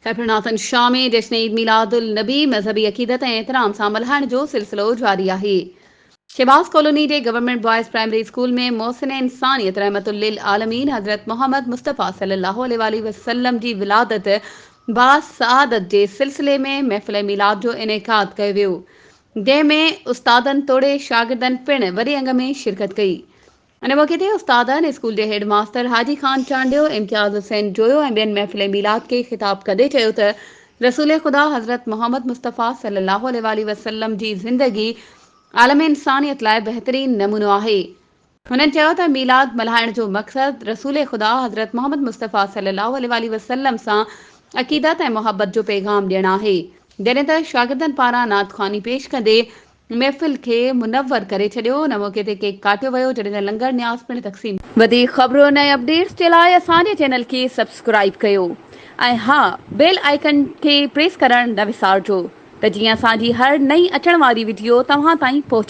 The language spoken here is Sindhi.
خيرپورناٿن شاهه ۾ جشن عيد ميلاد النبي مذهبي عقيدت ۽ احترام سان ملهائڻ جو سلسلو جاري آهي. شهباز ڪالوني جي گورنمينٽ بوائز پرائمري اسڪول ۾ محسن انسانيت رحمت للعالمين حضرت محمد مصطفيٰ صلي الله عليه واٰله وسلم جي ولادت باسعادت جي سلسلي ۾ محفل ميلاد جو انعقاد ڪيو ويو جنهن ۾ استادن توڙي شاگردن پڻ وڏي انگ ۾ شرڪت ڪئي. ان موقعي تي استادن، اسڪول جي هيڊ ماستر حاجي خان چانڊيو، امتياز حسين جويو ۽ ٻين محفل ميلاد کي خطاب ڪندي چيو ته رسول خدا حضرت محمد مصطفيٰ صلي الله عليه واٰله وسلم جي زندگي عالم انسانيت لاء بهترين نمونو آهي. هنن چيو ته ميلاد ملهائڻ جو مقصد رسول خدا حضرت محمد مصطفيٰ صلي الله عليه واٰله وسلم سان عقيدت ۽ محبت جو پيغام ڏيڻ آهي. جڏهن ته شاگردن پاران نعت خواني پيش ڪندي محفل کي منور ڪري ڇڏيو، ان موقعي تي ڪيڪ ڪاٽيو ويو جڏهن ته لنگر نياز پڻ تقسيم. وڌيڪ خبرن ۽ اپڊيٽس جي لاء اسان جي چينل کي سبسڪرائيب ڪيو ۽ ها بيل آئيڪن کي پريس ڪرڻ نه وسارجو ته جيئن اسان جي هر نئين اچڻ واري وڊيو توهان تائين پهچي.